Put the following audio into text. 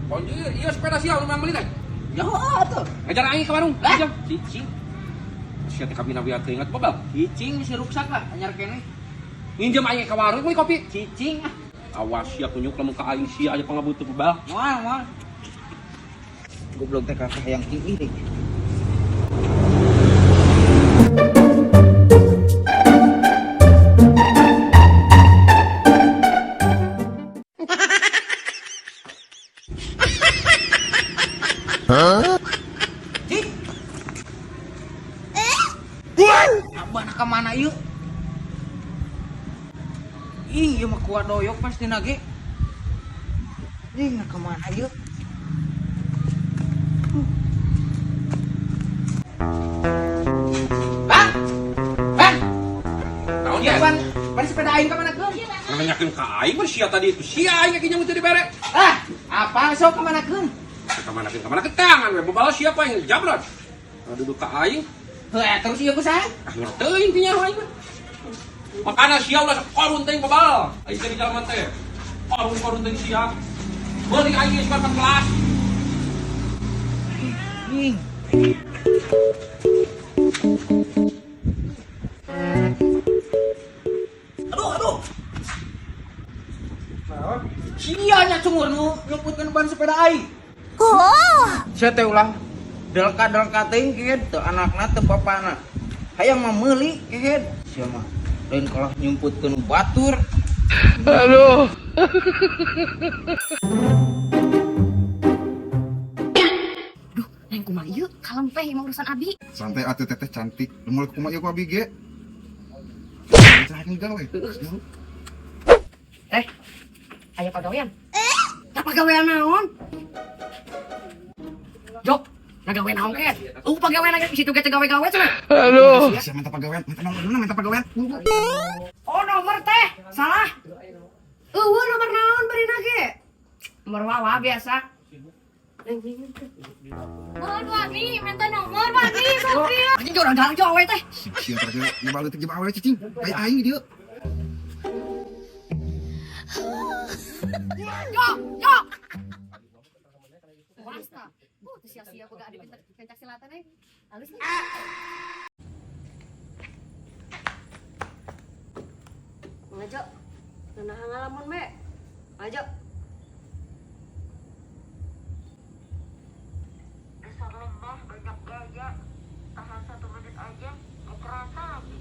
Anjir, iya sepeda sia nu meuli teh. Ya atuh. Ngajar aing ke warung. Lah? Jam cicing. Sia teh kabina biar teu ingat bebal. Cicing bisa ruksak lah, anyar keneh. Nginjem aing ke warung meuli kopi. Cicing ah. Awas sia kunyuk lamun ka aing sia aya pangabutuh bebal. Moal, moal. Goblok teh kakak hayang tinggi deh. Cik. Abah nak kemana yuk? Ih, ieu mah kuat doyok pasti nage. Ih, nak kemana yuk? Bang! Bang! Naon Iya, ya? ban, ban sepeda aing kemana keun? Nanyakeun ka aing mah sia tadi itu. Sia aing ge teu dibere. Ah, apa sok kemana keun? Ka mana keun ka mana ketangan we bebal siapa yang jabrot. Nah, duduk ka aing. Heuh, terus ieu ku saha? Ah nya teuing ti nyaho aing mah. Makana sia ulah korun teuing bebal. Aing jadi jalan teh. Korun-korun teuing sia. Beuling aing geus 14. Ih. Aduh, aduh. Sia nya cungur nu nyumputkeun ban sepeda aing. Sia teh ulah delka-delka teuing kehed teu anakna teu bapana. Hayang mah meuli kehed. Sia mah lain kalah nyumputkeun batur. Aduh. Duh, neng kumaha ieu kalem teh emang urusan abi. Santai atuh teteh cantik. Lu mulai kumaha ieu ku abi ge? Cah gawe. Teh, aya pagawean. Eh, pagawean naon? Jok, nagawe naon ke? Pagawean lagi situ ge teu gawe-gawe cenah. Aduh. Sia minta pagawean, minta nomor dulu minta pagawean. Oh, nomor teh, salah. Eueuh nomor naon berina ge? Nomor wawa biasa. Neng, neng, neng. Mohon Wani, minta nomor Wani, Sobri. Anjing jorang galang jowe teh. Sia teh nyoba leutik jeung awewe cicing. Kayak aing di dieu. Jok, jok. Wasta. Teu sia-sia boga adi pinter pencak silatan euy. Halus nih. Ngajo. Ngeunah ngalamun we. Ngajo. Dasar lemah, banyak gaya. Tahan 1 menit aja, gak kerasa lagi.